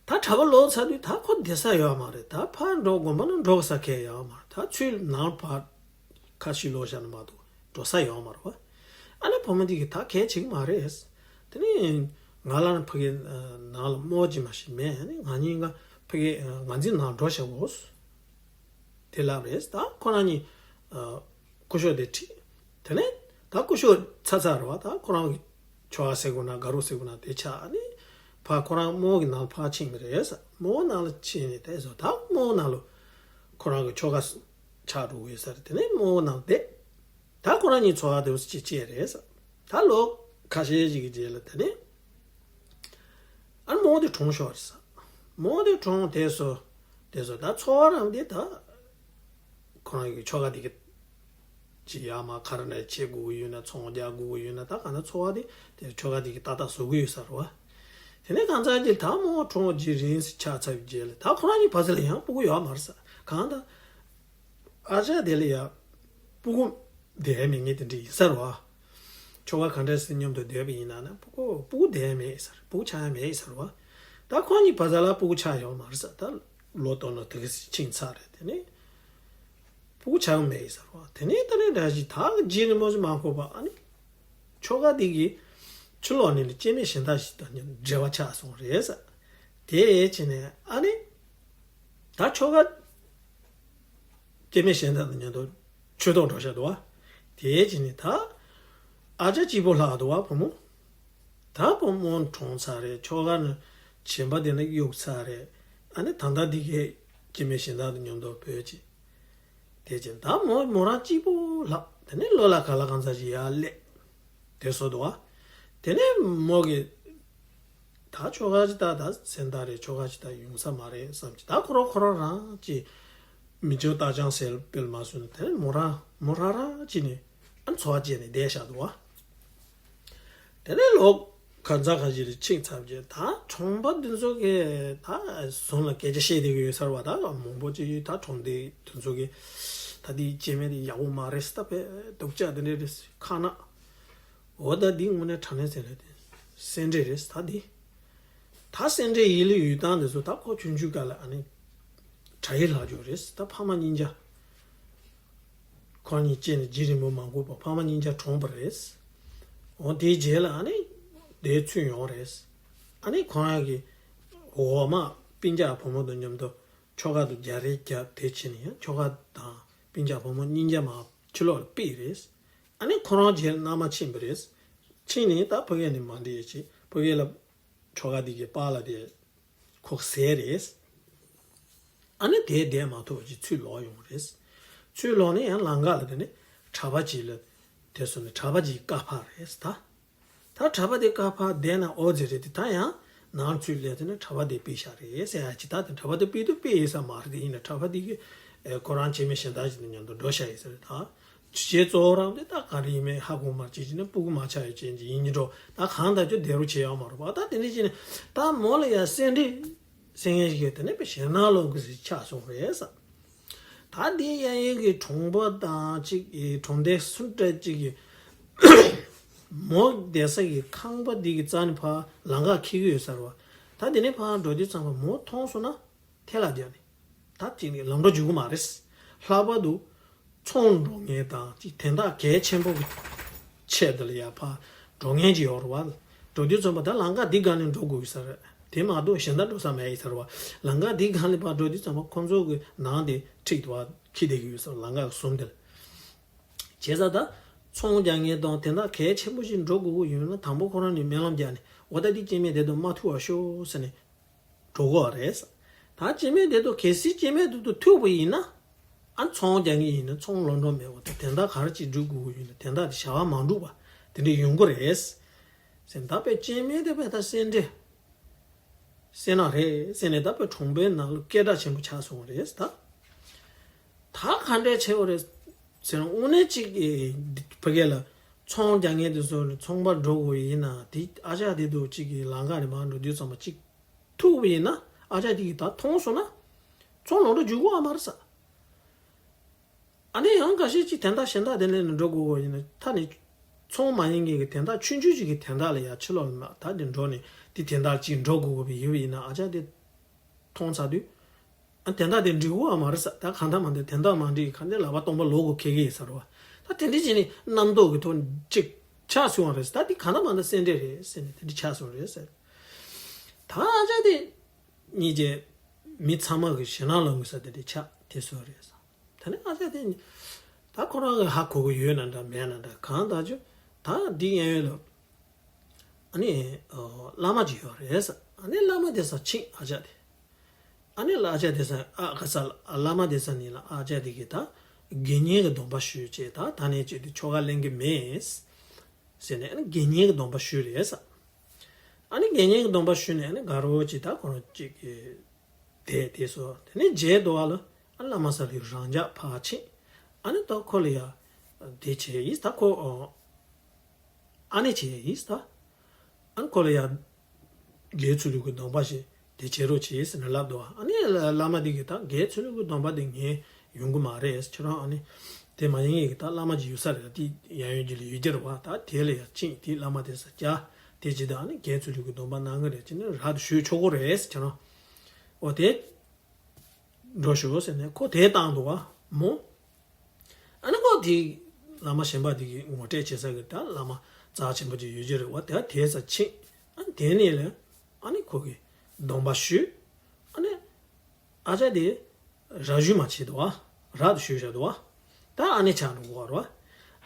ད་གྲྭ་པ་ལོག་ཚར་དུས་ད་ཁོ་བསྡད་ས་ཡོད་མ་རེད། ད་ཕར་འགྲོ་དགོན་པ་ནང་འགྲོ་ས་གང་ཡང་ཡོད་མ་རེད། ད་ཚུར་ནང་ཕར་ཁ་ཕྱིར་ལོག་བཞག་ན་མ་གཏོགས་འགྲོ་ས་ཡོད་མ་རེད་བ། ཨ་ནི་བུ་མོ་འདི་གིས་ད་གལ་ཆེ་གི་མ་རེད། དེ་ནས་ང་ལ་ནི་ཕ་གི་ནང་ལ་རྨོ་ཅིག་མ་ཞིག་མེད། ཨ་ནི་ང་གཉིས་ཀ་ཕ་གི་ང་འཛིན་ནང་འགྲོ་བཞག་གོ། དེ་ལབ་རེད། ད་ཁོ་རང་གཉིས་སྐུ་ཞབས་དེ་ཁྲིད། དེ་ནས་ད་སྐུ་ཞབས་ཚར་ཚར་རེད་བ། ད་ཁོ་རང་གི་ཆོ་ག་ཟེར་དགོས་ན་དགའ་རོགས་ཟེར་དགོས་ན་དེ་ཆགས་ཨ་ནི་ཕར་ཁོ་རང་རྨོ་གི་ནང་ཕར་ཕྱིན་པ་རེད། རྨོ་ནང་ལ་ཕྱིན་ནས་དེ་ཚོ་ད་རྨོ་ནང་ལ་ ཁོ་རང་གི་ཁྱོ་ག་ཆགས་འགྲོ་གི་ཡོད་ས་རེད། དེ་ནས་རྨོ་བོ་ནང་བསྡད། ད་ཁོ་རང་གཉིས་འཚོ་བ་དེ་འོ་ཅིག་བྱས་རེད་ས། ད་ལོ་ཁ་ཤས་ཅིག་གི་རྗེས་ལ་དེ་ནས་ཨ་རྨོ་བོ་དེ་གྲོངས་ཤོར་རེད་ས། རྨོ་བོ་དེ་གྲོངས་དེ་སོ་དེ་སོ་ད་འཚོ་བ་རང་དེ་ད་ཁོ་རང་གི་ཁྱོ་ག་དེ་གི་ཅི་ཡ་མ་ག་རེ་ན་བྱེད་དགོས་ཀྱི་ཡོད་ན་ཚོང་རྒྱག་དགོས་ཀྱི་ཡོད་ན་ད་ག་ན་འཚོ་བ་དེ་དེ་ཁྱོ་ག་དེ་གི་ཏག་ཏག་བཟོ་གི་ཡོད་ས་རེད་བ། དེ་ནས་གང་ཚ་གི་ད་རྨོ་བོ་གྲོངས་རྗེས་རིང་ཆགས་ཚར་བའི་རྗེས་ལ་ད་ཁོ་རང་གཉིས་བར་ས་ལ་ཡང་སྤུ་གུ་ཡོད་མ་རེད་ས། གང་ད་ཨ་ཅག་དེ་ལ་ཡ་སྤུ་གུ་བསྡད་མེད་ངེས་དེ་འདྲ་ཡིན་ས་རེད་བ། ཁྱོ་ག་ག་འདྲ་སེ་མཉམ་དུ་བསྡད་པ་ཡིན་ན་ན་སྤུ་གུ་སྤུ་གུ་བསྡད་མེད་ས་རེད། སྤུ་གུ་ཆགས་ཡ་མེད་ས་རེད་བ། ད་ཁོ་གཉིས་བར་ས་ལ་སྤུ་གུ་ཆགས་ཡོད་མ་རེད་ས། ད་ལོ་སྟོང་ན་དེ་ག་ཕྱིན་ཚར་རེད། དེ་ནས་སྤུ་གུ་ཆགས་མེད་ས་རེད་བ། དེ་ནས་ད་ནས་འདྲ་ཞིག་ད་རྗེས་ནས་མོ་ཞིག་མ་གོ་བ་ཨ་ནི་ཁྱོ་ག་དེ་གི་ཕྱི་ལོགས་ནས་ནི་སྐྱེ་དམན་གཞན་དག་ཞིག་དང་མཉམ་འབྲེལ་བ་ཆགས་སོང་རེད་ས། དེ་བྱས་ནས་ཨ་ནི་ད་ཁྱོ་ག་སྐྱེ་དམན་གཞན་དག་དང་མཉམ་དུ་ཆོས་ཐོག་འགྲོ་བཞག་འདུག་བ། དེ་བྱས་ནས་ད་ཨ་ཅག་གཅིག་པོ་ལྷག་འདུག་བ་བུ་མོ། ད་བུ་མོ་གྲོངས་ཚར་རེད། ཁྱོ་ག་ནི་བྱམས་པ་དེ་ནི་གཡུག་ཚར་རེད། ཨ་ནི་ད་ལྟ་འདི་གའི་སྐྱེ་དམན་གཞན་དག་དང་མཉམ་དུ་བོད་ཀྱི་དེ་བྱས་ད་མོ་མོ་རང་གཅིག་པོ་ལྷག་དེ་ནས་ལོ་ལ་ག་ལ་གང་ཚ་ཞིག་ཡར་སླེབས། དེ་སོ་འདུག་བ། དེ་ནས་མོ་གི་ད་ཁྱོ་ག་ཅིག་ད་ད་སེམས་ཐག་རེད། ཁྱོ་ག་ཅིག་ད་ཡོང་ས་མ་རེད་བསམ་གྱི་ད་ཁོ་རང་ཁོ་རང་རང་ཅིག་མི་ཆོས་རྟ་ཅང་ཟེར་སྤེལ་མ་སོང་ནས་དེ་ནས་མོ་རང་མོ་རང་རང་ཅིག་ནས་ཨ་འཚོ་བ་བྱས་ནས་བསྡད་བཞག་འདུག་བ། དེ་ནས་ལོ་ག་ཚ་ག་ཞིག་རེ་ཕྱིན་ཚར་རྗེས་ད་གྲོང་པ་འདི་ཚོ་གི་ད་ཟུང་ལ་སྐད་ཆ་བཤད་བསྡད་ཀྱི་ཡོད་ས་རེད་བ། ད་མང་པོ་ཅིག་ད་གྲོང་སྡེ་འདི་ཚོ་གི་ད་འདི་སྐྱེ་དམན་དེ་ཡག་པོ་མ་རེད་ད་བས་སྡུག་ཅག་དེ་འདྲ་རེད་ཁ་ན། འོ་ད་འདི་དངོས་གནས་དྲང་གནས་ཟེར་ན་དེ་སེ་འབྲས་རེད་ད་འདི། ད་སེ་འབྲས་ཡིད་ལ་ཡོད་སྟངས་དེ་ཚོ་ད་ཁོ་ཆུང་ཆུང་སྐབས་ལ་ཨ་ནི་གྲྭ་ཡི་ལྷག་རྒྱུ་རེད། ད་ཕ་མ་གཉིས་ཆ་ཁོ་གཉིས་སྐྱེས་ནས་རྗེས་རིང་པོ་མ་འགོར་བར་ཕ་མ་གཉིས་ཆ་གྲོངས་པ་རེད། འོ་དེའི་རྗེས་ལ་ཨ་ནི་དེ་ཚུར་ཡོང་རེད། ཨ་ནི་ཁོ་རང་གི་འོག་མ་སྤུན་ཀྱག་བུ་མོ་དང་མཉམ་དུ་ཁྱོ་ག་དང་རྒྱག་རེས་རྒྱབ་དེ་བྱས་ནས་ཡང་ཁྱོ་ག་དང་སྤུན་ཀྱག་བུ་མོ་གཉིས་ཆ་མར་ཕྱི་ལོགས་ལ་ཕུད་རེད། ཨ་ནི་ཁོ་རང་རྗེས་ལ་མནའ་མ་ཕྱིན་པ་རེད། ཕྱིན་ནས་ད་ཕ་གི་ནས་མ་འགྲིག་ཅིག་ཕ་གི་ལ་ཁྱོ་ག་འདི་གི་པཱ་ལགས་དེ་ཁོ་བསད་རེད། ཨ་ནི་དེ་བསྡད་མ་ཐུབ་ཅིག་ཚུར་ལོག་ཡོང་རེད། ཚུར་ལོག་ནས་ཡང་ལམ་ཁ་ལ་དེ་ནས་གྲྭ་པ་ཅིག་ལ་དེ་སོང་ནས་གྲྭ་པ་ཅིག་བཀའ་ཕབ་རེད་ད། ད་གྲྭ་པ་དེ་བཀའ་ཕབ་བསྡད་ན་ཨོ་ཙི་རེད་དེ་ད་ཡང་ནང་ཚུར་སླེབས་དེ་ནས་གྲྭ་པ་དེ་ཕུད་བཞག་རེད་ཟེར་ཡ་ཅིག་ད་དེ་གྲྭ་པ་དེ་ཕུད་དུ་ཕུད་ཡིན་ས་མ་རེད། དེ་ཡིན་ན་གྲྭ་པ་དེ་གི་ཁོ་རང་སྐྱེ་དམན་གཞན་དག་ཅིག་དང་མཉམ་དུ་འགྲོ་བཞག་ཡིན་ས་རེད་ད། ཆེས་གཙོ་བོ་རང་དེ་ད་ག་རེ་ཡིན་མིན་ཧ་གོ་མ་བྱེད་ཀྱི་ནི་སྤུ་གུ་མ་ཆགས་ཡོད་ཅན་གྱི་ཡིན་གྱི་འགྲོ། ད་གང་ལྟར་ཁྱོད་བདེ་རུ་བྱེད་ཡོང་མ་རུང་བ་ད་དེ་འདྲ་བྱས་ནས་ད་མོ་ལ་ཡ་སེ་འབྲས་སེ་ངན་ཞིག་གིས་དེ་ནས་པའི་ཞེད་སྣང་ལོག་གི་ཟིག་ཆགས་སོང་རེད་ས། ད་དེ་གཡས་གཡོན་གྱི་གྲོང་པ་དང་གཅིག་གི་གྲོང་སྡེ་སུ་འདྲ་གཅིག་གི་མོ་བསྡད་ས་གི་ཁང་པ་འདི་གི་རྩ་ནས་ཕར་ལམ་ཁ་འཁེལ་གྱི་ཡོད་ས་རེད་བ། ད་དེ་ནས་ཕར་འགྲོ་དུས་ཙམ་པ་མོ་མཐོང་སོང་ན། ཐལ་ལ་རྒྱག་ནས། ད་ཅིག་ནས་ལམ་འགྲོ་འཇུག་གི་མ་རེད། ལྷག་པར་དུ་ཚོང་འགྲོ་མཁན་དང་ཅིག་དན་རྟགས་གལ་ཆེན་པོ་གི་ཆེད་དུ་ལ་ཡ་ཕར་འགྲོ་མཁན་ཅིག་ཡོད་རེད་བ། འགྲོ་དུས་ཙམ་པ་ད་ལམ་ཁ་འདི་སྒང་ནས་འགྲོ་དགོས་ས་རེད། དེ་མ་གཏོགས་གཞན་དག་འགྲོ་ས་མེད་ཡིན་ས་རེད་བ། ལམ་ཁ་འདི་སྒང་ནས་ཕར་འགྲོ་དུས་ཙམ་པ་ཁོང་ཚོ་གི་ནང་དེ་འཁྲིག་ཏུ་བ་འཁྱེར་བསྡད་ཀྱི་ཡོད་ས་རེད་ལམ་ཁ་གི་ཟུར་འདི་ལ། བྱས་ཙང་ད་ཚོང་རྒྱག་མཁན་དང་དན་རྟགས་གལ་ཆེན་པོ་ཞིག་འགྲོ་དགོས་ཀྱི་ཡོད་ན་དང་པོ་ཁོ་རང་ནས་སྨོན་ལམ་རྒྱག་ནས་འོ་ད་འདི་སྐྱེ་དམན་དེ་དང་མ་ཐུག་པ་ཤོག་ཟེར་ནས། འགྲོ་གི་རེད། ད་སྐྱེ་དམན་དེ་ཚོ་གལ་སྲིད་སྐྱེ་དམན་དེ་ཚོ་ཐུག་པ་ཡིན་ན། ཨ་ཚོང་རྒྱག་མཁན་ཡིན་ན་ཚོང་ལོག་འགྲོ་མེད་པ་དང་དན་རྟགས་ག་རེ་ཅིག་སྒྲུབ་དགོས་ཀྱི་ཡོད་ན་དན་རྟགས་དེ་བྱ་བ་མ་འགྲུབ་པ་དེ་འདྲ་ཡོང་གི་རེད། ཟེར་ད་དཔེ་སྐྱེ་དམན་དེ་དཔེ་ད་སེ་འབྲས་སེ་ནག་རེད་ཟེར་ནས་ད་དཔེ་གྲོང་པའི་ནང་ལ་སྐད་གྲགས་ཆེན་པོ་ཆགས་སོང་བ་རེད་ད། ད་ག་འདྲས་ཆེ་བ་རེད་ཟེར་ན་དངོས་གནས་ཅིག་གི་ཕ་གི་ལ་ཚོང་རྒྱག་མཁན་དེ་ཚོ་ལ་ཚོང་པར་འགྲོ་དགོས་ཡིན་ན་དེ་ཨ་ཅག་དེ་ཚོ་ཅིག་གི་ལམ་ཁ་ནས་མར་འགྲོ་དུས་ཙམ་པ་ཅིག་ཐུག་པ་ཡིན་ན་ཨ་ཅག་དེ་གིས་ད་མཐོང་སོང་ན་ཚོང་ལོག་འགྲོ་རྒྱུ་གོ་ཨ་མ་རེད་ས། ཨ་ནི་ཡང་འགའ་ཤས་ཀྱིས་དན་རྟགས་གཞན་དག་དེ་ལེན་ནས་འགྲོ་དགོས་གོ་ཡིན་ན་ད་ནི་ཚོང་མ་ཡིན་མཁན་གྱི་དན་རྟགས་ཆུང་ཆུང་ཅིག་གི་དན་རྟགས་ལ་ཡ་ཕྱི་ལོགས་ལ་མ་ད་དེ་འགྲོ་ནས་དེ་དན་རྟགས་ཅིག་འགྲོ་དགོས་གོ་བའི་ཡོད་པ་ཡིན་ན་ཨ་ཅག་དེ་མཐོང་ཚར་དུས། ཨ་དན་རྟགས་དེ་འགྲིག་གོ་ཨ་མ་རེད་ས་ད་གང་ལྟར་མ་འདི་དན་རྟགས་མ་འགྲིག་གང་ལྟར་ལག་པ་སྟོང་པ་ལོག་གོ་ཁེ་གེ་ཡིན་ས་རེད་བ། ད་དེ་འདྲ་བྱས་ནས་རྣམ་རྟོག་གི་ཐོག་ནས་ཅིག་ཆགས་སོང་བ་རེད་ས་ད་འདི་གང་ལྟར་མ་འདི་སེ་འབྲས་རེད་ཟེར་ནས་དེ་འདྲ་ཆགས་སོང་རེད་ཟེར། ད་ཨ་ཅག་དེ་གཉིས་ཀྱི་མི་ཚང་མ་གི་ཞེད་སྣང་ལངས་དགོས་ས་དེ་འདྲ་ཆགས་དེ་སོང་རེད་ས། ད་ནི་ཨ་ཅག་དེ་ད་ཁོ་རང་གི་ཧ་གོ་གི་ཡོད་ན་འདྲ་མེད་ན་འདྲ་གང་ལྟར་ཅུ་ད་འདི་གཡས་གཡོན་ལ་ཨ་ནི་བླ་མ་ཅིག་ཡོད་རེད་ས། ཨ་ནི་བླ་མ་དེ་ས་ཕྱིན་ཨ་ཅག་དེ། ཨ་ནི་ལ་ཨ་ཅག་དེ་ས་ཨ་ཁ་ས་བླ་མ་དེ་ས་ནི་ལ་ཨ་ཅག་དེ་གི་ད་དགེ་བསྙེན་གྱི་སྡོམ་པ་ཞུས་བྱས། ད་ད་ནས་བྱས་ཏེ་ཆོ་ག་ལེན་གི་མེད་ཟེར་ནས། ཨ་ནི་དགེ་བསྙེན་གྱི་སྡོམ་པ་ཞུས་རེད་ས། ཨ་ནི་དགེ་བསྙེན་གྱི་སྡོམ་པ་ཞུས་ནས། ཨ་ནི་དགའ་རོགས་ཅིག་ད་ཁོ་རང་ཅིག་གི་དེ་དེ་སོ་དེ་ནས་མཇལ་འདུག་བ་ལ། ཨ་བླ་མ་ས་ལུས་རང་འཇགས་ཕར་ཕྱིན། ཨ་ནི་ད་ཁོ་ལ་ཡ་དེ་བྱས་ཡིན་ད་ཁོ། ཨ་ནི་བྱས་ཡིན་ད། ཨ་ནི་ཁོ་ལ་ཡ་དགེ་ཚུལ་ལུགས་ཀྱི་སྡོམ་པ་ཞིག་དེ་བྱེད་རོགས་བྱེད་ཟེར་ནས་ལབ་འདུག་བ། ཨ་ནི་བླ་མ་དེ་གིས་ད་དགེ་ཚུལ་ལུགས་ཀྱི་སྡོམ་པ་དེ་ངས་ཡོང་གི་མ་རེད། ཁྱེད་རང་ཨ་ནི་དེ་མ་ཡིན་ངེས་ཀྱི་ད་བླ་མ་ཅིག་ཡོད་ས་རེད། དེ་ཡང་ཡོད་ཀྱི་ལ་ཡོད་ཀྱི་རེད་བ། ད་དེ་ལ་ཡར་ཕྱིན་དེ་བླ་མ་དེ་ས་སྐྱ་དེ་ཅི་ད་ཨ་ནི་དགེ་ཚུལ་ལུགས་ཀྱི་སྡོམ་པ་གནང་གི་རེད་ཅེས་ནས་ར་དུ་ཞུས་ཆོག་གི་རེད་ཁྱེད་རང་། འོ་དེ་འགྲོ་ཞུ་ཟེར་ནས་ཁོ་དེ་བཏང་འདུག་བ་མོ། ཨ་ནི་ཁོ་དེ་བླ་མ་གཞན་པ་དེ་གི་ངོ་སྤྲོད་བྱེད་ས་གི་ད་བླ་མ་རྩ་ཆེན་པོ་ཅིག་ཡོད་ཀྱི་རེད་བ། དེ་དེ་ས་ཕྱིན། ཨ་ནི་དེ་ནས་ལ་ཨ་ནི་ཁོ་གི་སྡོམ་པ་ཞུས། ཨ་ནི་ཨ་ཅག་དེ་ར་ཞུ་མ་བྱེད་དོ་བ། ར་དུ་ཞུ་བཞག་དོ་བ། ད་ཨ་ནི་ཆགས་འགྲོ་གི་རེད་བ།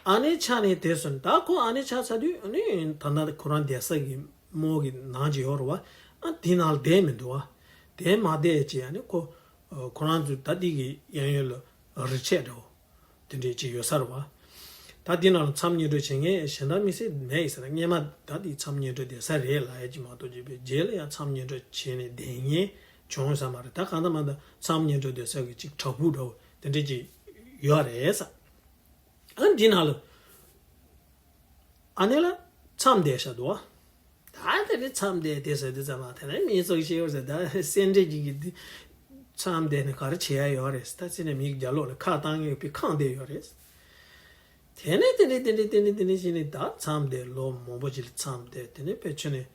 ཨ་ནི་ཆགས་ནས་དེ་སོང་ད་ཁོ་ཨ་ནི་ཆགས་ཚར་དུས་ཨ་ནི་ད་ལྟ་ཁོ་རང་བསྡད་ས་གི་མོ་གི་ནང་ཅིག་ཡོད་རེད་བ། ཨ་དེ་ནང་ལ་བསྡད་མི་འདུག་བ། དེ་མ་བསྡད་ཅེས་ཨ་ནི་ཁོ་ཁོ་རང་ཚོ་ད་དེ་གི་གཡས་གཡོན་ལ་རི་ཁྲོད་འདྲ་བོ་དེ་འདྲས་ཅིག་ཡོད་ས་རེད་བ། ད་དེ་ནང་ལ་མཚམས་བསྙེན་སྒྲུབ་བྱེད་མཁན་གཞན་དག་དམིགས་བསལ་མེད་ཡིན་ཟེར་ན། སྔོན་མ་ད་དེ་མཚམས་བསྙེན་སྒྲུབ་བསྡད་ས་རེད་ལབ་ཡ་ཅིག་མ་གཏོགས་ཅིག་པའི་རྗེས་ལ་ཡང་མཚམས་བསྙེན་སྒྲུབ་བྱས་ནས་བསྡད་མཁན་བྱུང་ས་མ་རེད། ད་གང་ལྟར་མ་ད་མཚམས་བསྙེན་སྒྲུབ་བསྡད་ས་གི་ཅིག་བྲག་ཕུག་འདྲ་བོ་དེ་འདྲས་ཅིག་ཡོད་རེད་ས། ཨ་འདི་ནང་ལ་ཨ་ནི་ལ་མཚམས་བསྡད་བཞག་འདུག་བ། ད་དེ་ནས་མཚམས་བསྡད་དེ་ཟེར་དུས་ཙམ་པ་དེ་ནས་མི་ཚོགས་ཤེས་ཡོད་ཟེར། ད་སེ་འབྲས་ཀྱི་གི་འདི་མཚམས་བསྡད་ནས་ག་རེ་བྱེད་ཡ་ཡོད་རེད། ད་ཚེ་ནས་མིའི་རྒྱབ་ལོགས་ལ་ཁ་བཏང་ཡོད་པའི་ཁང་བསྡད་ཡོད་རེད། དེ་ནས་དེ་ནས་དེ་ནས་དེ་ནས་དེ་ནས་བྱས་ནས་ད་མཚམས་བསྡད་ལོ་མང་པོ་ཅིག་ལ་མཚམས་བསྡད། དེ་ནས་དཔེ་ཆ་ནས་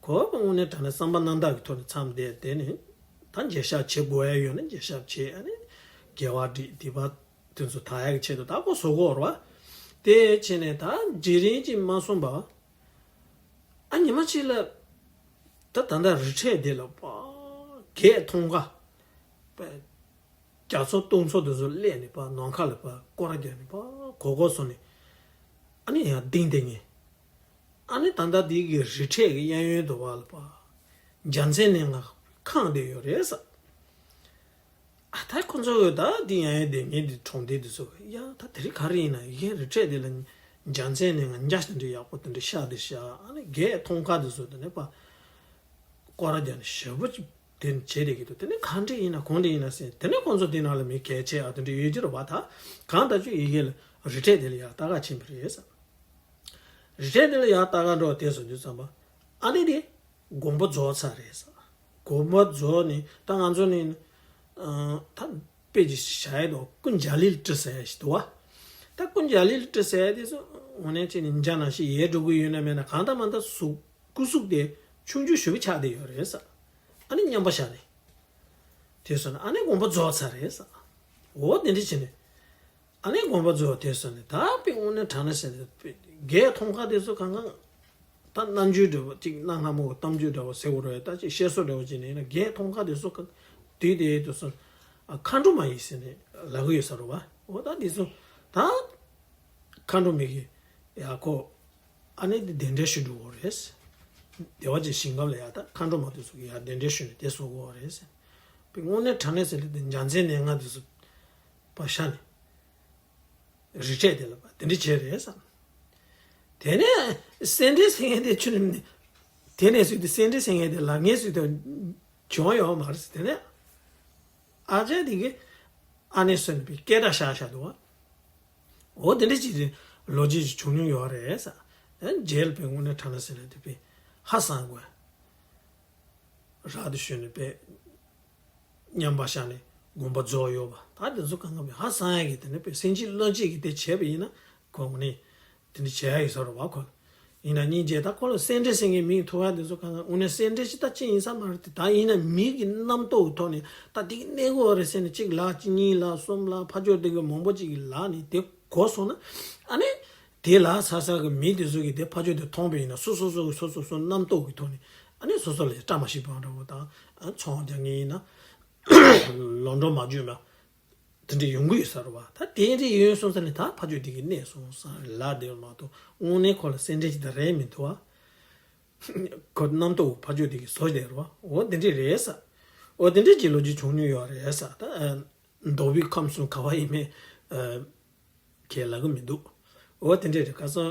ཁོ་དངོས་གནས་དྲང་གནས་བསམ་པ་རྣམ་དག་གི་ཐོག་ནས་མཚམས་བསྡད། དེ་ནས་ད་འགྱོད་བཤགས་བྱེད་དགོས་ཡ་ཡོད་ན་འགྱོད་བཤགས་བྱེད། ཨ་ནི་དགེ་བ་སྒྲིག་སྡིག་པ་དེ་ཚོ་དག་ཡ་གི་ཆེད་དུ་ད་ཁོ་བཟོ་གི་ཡོད་རེད་བ། དེ་བྱས་ནས་ད་རྗེས་རིང་ཅིག་མ་སོང་བར་ཨ་ཉི་མ་གཅིག་ལ་ད་ད་ལྟ་རི་ཁྲོད་དེ་ལ་པ་བགེགས་མཐོང་ཁ་པ་རྒྱ་མཚོ་སྟོང་མཚོ་དེ་ཚོ་སླེབས་ནས་པ་ནམ་མཁའ་ལ་པ་སྐོར་ར་རྒྱག་ནས་པ་གོ་གོ་སོང་ནས་ཨ་ནི་ཡར་ལྡིང་བསྡད་མཁན། ཨ་ནི་ད་ལྟ་འདི་གི་རི་ཁྲོད་ཀྱི་གཡས་གཡོན་དུ་བ་ལ་པ་རྒྱལ་མཚན་ནས་ང་ཁང་བསྡད་ཡོད་རེད་ས། ཨ་ད་ཁོ་ཚོ་གི་ད་འདི་གཡས་གཡོན་བསྡད་མཁན་འདི་གྲོང་སྡེ་འདི་ཚོ་གི་ཡ་ད་དེ་རིང་ག་རེ་ཡིན་ན་ཡ་རི་ཁྲོད་འདི་ལ་རྒྱལ་མཚན་ནས་ང་འཇའ་དེ་འདྲ་ཡག་པོ་དེ་འདྲ་ཤར་དེ་ཤར། ཨ་ནི་བགེགས་མཐོང་ཁ་འདི་ཚོ་དེ་ནས་པ་སྐོར་ར་རྒྱག་ནས་ཞེ་པོ་ཅིག་དེ་བྱས་བསྡད་ཀྱི་འདུག་དེ་ནས་གང་འདྲ་ཡིན་ན་གང་འདྲ་ཡིན་ན་ཟེར། དེ་ནས་ཁོང་ཚོ་དེ་ནང་ལ་མི་གལ་ཆེ་ཨ་དེ་འདྲ་ཡོད་ཀྱི་རེད་བ། ད་གང་ལྟར་ཅིག་ཡི་གེ་ལ་རི་ཁྲོད་དེ་ལ་ཡར་ལྟ་ག་ཕྱིན་པ་རེད་ས། རི་ཁྲོད་དེ་ལ་ཡར་ལྟ་ག་འགྲོ་དེ་སོང་དུས་ཙམ་པ་ཨ་ནི་དེ་དགོངས་པ་རྫོགས་ཚར་རེད་ས། དགོངས་པ་རྫོགས་ནས་ད་ང་ཚོ་ནི་ཨ་ད་དཔེ་ཅིག་བཞག་ཡས་འདུག་ཀུན་རྒྱ་ལི་ལ་སྤྲི་ཟེར་ཡས་ཞིག་འདུག་བ། ད་ཀུན་རྒྱ་ལི་ལ་སྤྲི་ཟེར་ཡས་དེ་ཚོ་དངོས་གནས་བྱས་ནས་འཇའ་ནང་བཞིན་ཡལ་འགྲོ་གི་ཡོད་ན་མེད་ན་གང་ལྟར་མ་ལྟར་གཟུགས་སྐུ་གཟུགས་དེ་ཆུང་ཆུང་ཞེ་པོ་ཆགས་བསྡད་ཡོད་རེད་ས། ཨ་ནི་མཉམ་པ་བཞག་ནས་དེ་སོང་ན་ཨ་ནི་དགོངས་པ་རྫོགས་ཚར་རེད་ས། འོ་དེ་འདྲ་བྱས་ནས་ཨ་ནི་དགོངས་པ་རྫོགས་དེ་སོང་ནས་ད་དཔེ་དངོས་གནས་དྲང་གནས་ཟེར་ནས་དཔེ་བགེགས་མཐོང་ཁ་དེ་ཚོ་གང་གང་ད་རྣམ་འགྱུར་འདྲ་བོ་ཅིག་གནའ་སྔ་མོ་གི་གཏམ་རྒྱུད་འདྲ་བོ་ཟེར་དགོས་རེད། ད་ཅིག་བཤད་སྲོལ་འདྲ་བོ་ཅིག་ནས་ཡིན་ན་བགེགས་མཐོང་ཁ་དེ་ཚོ་ག་དུས་དེ་དུས་སུ་ཨ་མཁའ་འགྲོ་མ་ཡིན་ཟེར་ནས་ལབ་གི་ཡོད་ས་རེད་བ། འོ་ད་དེ་ཚོ་ད་མཁའ་འགྲོ་མ་གི་ཡ་ཁོ་ཨ་ནི་དེ་གདན་འདྲེན་ཞུ་འགྲོ་གི་རེད། བདེ་བ་ཅན་ཞིང་ཁམས་ལ་ཡ་ད་མཁའ་འགྲོ་མ་དེ་ཚོ་གི་ཡ་གདན་འདྲེན་ཞུས་ནས་དེ་བཟོ་གི་རེད། དཔེ་དངོས་གནས་དྲང་གནས་ཟེར་ལ་དེ་འཇའ་ཚོན་ནས་ང་དེ་ཚོ་པ་ཤ་ནས། རི་ཁྲོད་དེ་ལ་དེ་འདྲ་བྱས་རེད་བསམ། དེ་ནས་སེ་འབྲས་ཟེར་མཁན་དེ་ཆུ་ནས་དེ་ནས་སུས་དེ་སེ་འབྲས་ཟེར་མཁན་དེ་ལབ་མཁན་སུས་དེ་བྱུང་ཡོད་མ་རེད་ཟེར། དེ་ནས་ཨ་ཅག་དེ་གི་ཨ་ནེ་སོན་པའི་སྐད་སྒྲ་བཤད་བཤད་འདུག་བ། འོ་དེ་འདྲ་ཅིག་ལོ་རྒྱུས་ཅིག་བྱུང་མྱོང་ཡོད་རེད་ཟེར། དེ་རྗེས་ལ་དཔེ་དངོས་གནས་དྲང་གནས་ཟེར་ན་དེ་དཔེ་ཧ་སང་དགོས། རག་ཏུ་ཞུས་ནས་དཔེ་མཉམ་པ་བཞག་ནས་དགོངས་པ་རྫོགས་ཡོད་པ། ད་དེ་ཚོ་གང་ག་བའི་ཧ་སང་ཡ་གི་དེ་ནས་དཔེ་སེམས་ཅན་བློ་ཅིག་གི་དེ་བྱས་པ་ཡིན་ན་ཁོ་ནི་དེ་འདྲ་བྱེད་ཡ་ཡོད་ས་རེད་བ། ཁོ་ཡིན་ན་སྙིང་རྗེ། ད་ཁོ་ལ་སེ་འབྲས་ཟེར་མཁན་མིང་ཐོགས་ཡ་དེ་ཚོ་གང་ག་དངོས་གནས་སེ་འབྲས་ཅིག་ད་ཅི་ཡིན་ས་མ་རེད་དེ། ད་ཡིན་ན་མི་གི་རྣམ་རྟོག་གི་ཐོག་ནས་ད་དེ་གི་གནས་སྐོར་རེད་ཟེར་ནས་གཅིག་ལབ་གཅིག་གཉིས་ལབ་གསུམ་ལབ་ཕར་ཕྱོགས་དེ་གི་མང་པོ་ཅིག་གི་ལབ་ནས་དེ་གོ་སོང་ན་ཨ་ནི། དེ་ལ་ས་ས་གི་མི་དེ་ཚོ་གིས་དེ་ཕ་ཆོས་དེ་མཐོང་པ་ཡིན་ན་སོ་སོ་སོ་གི་སོ་སོ་སོ་རྣམ་རྟོག་གི་ཐོག་ནས་ཨ་ནི་སོ་སོ་ལ་བཀྲ་མ་ཤིས་པ་འདྲ་བོ་དང་ཚོང་རྒྱག་མཁན་ཡིན་ན་ལོ་འགྲོ་མ་བརྗོད་ན་དེ་འདྲ་ཡོང་གི་ཡོད་ས་རེད་བ། ད་དེ་འདྲ་ཡོང་སོང་ས་ནས་ད་ཕ་ཆོས་དེ་གི་གནས་སོང་ས་ལ་དེ་མ་གཏོགས་དངོས་གནས་ཁོ་ལ་སེ་འབྲས་ཅིག་ད་རེད་མི་འདུག་བ། ཁོ་རྣམ་རྟོག་ཕ་ཆོས་དེ་གི་བཟོ་བསྡད་རེད་བ། འོ་དེ་འདྲ་རེད་ས། འོ་དེ་འདྲས་ཀྱི་ལོ་རྒྱུས་བྱུང་མྱོང་ཡོད་རེད་ས། ད་ཨ་མདོ་དབུས་ཁམས་གསུམ་ག་བ་ཡིན་མིན་ཨ་ཁས་ལེན་གྱི་མི་འདུག་འོ་དེ་འདྲས་རེད། ཁ་སང་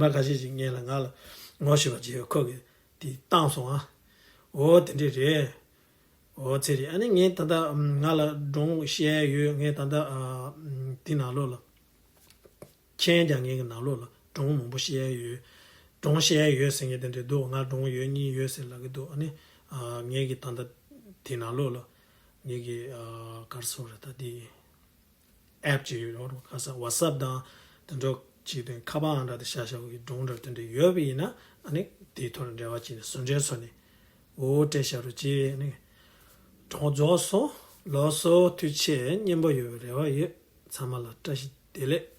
མི་ཁ་ཤས་ཤིག་ངས་ལ་ང་ལ་ངོ་ཤེས་པ་ཅིག་ཡོད། ཁོ་གིས་དེ་བཏང་སོང་ཨ། འོ་དེ་འདྲས་རེད། འོ་ཚེ་རེད། ཨ་ནི་ངས་ད་ལྟ་ང་ལ་སྒྲུང་བཤད་ཡ་ཡོད། ངས་ད་ལྟ་ཨ་དེ་ནང་ལོགས་ལ། མཁྱེན་ཀྱང་ངེད་ཀྱི་ནང་ལོགས་ལ་སྒྲུང་མང་པོ་བཤད་ཡ་ཡོད། སྒྲུང་བཤད་ཡ་ཡོད་ཟེར་མཁན་དེ་འདྲ་འདུག་ང་སྒྲུང་ཡོད་གཉིས་ཡོད་ཟེར་ལབ་ཀྱི་འདུག་ཨ་ནི་ཨ་ངེད་ཀྱི་ད་ལྟ་དེ་ནང་ལོགས་ལ་ངེད་ཀྱི་ཨ་ག་རེ་ཟེར་རེད། ད་དེ་ཨེབ་ཅིག་ཡོད་རེད། ག་ས་ཝ་ཊི་སེབ་དང་དེ་འདྲ་ཅིག་དང་ཁ་པར་ཨང་འདྲ་དེ་བཞག་བཞག་གི་སྒྲུང་འདྲ་དེ་འདྲ་ཡོད་པ་ཡིན་ན། ཨ་ནི་དེའི་ཐོག་ལ་འབྲེལ་བ་བྱས་ནས་ཟུང་འབྲེལ་བཟོས་ནས་འོ་སྤྲད་བཞག་རོགས་གྱིས། ཨ་ནི་སྒྲུང་རྫོགས་སོང་། ལགས་སོ། ཐུགས་རྗེ་ཆེ། སྙན་པོ་ཡོད་པའི་རེ་བ་ཡོད། ཚང་མ་ལ་བཀྲ་ཤིས་བདེ་ལེགས།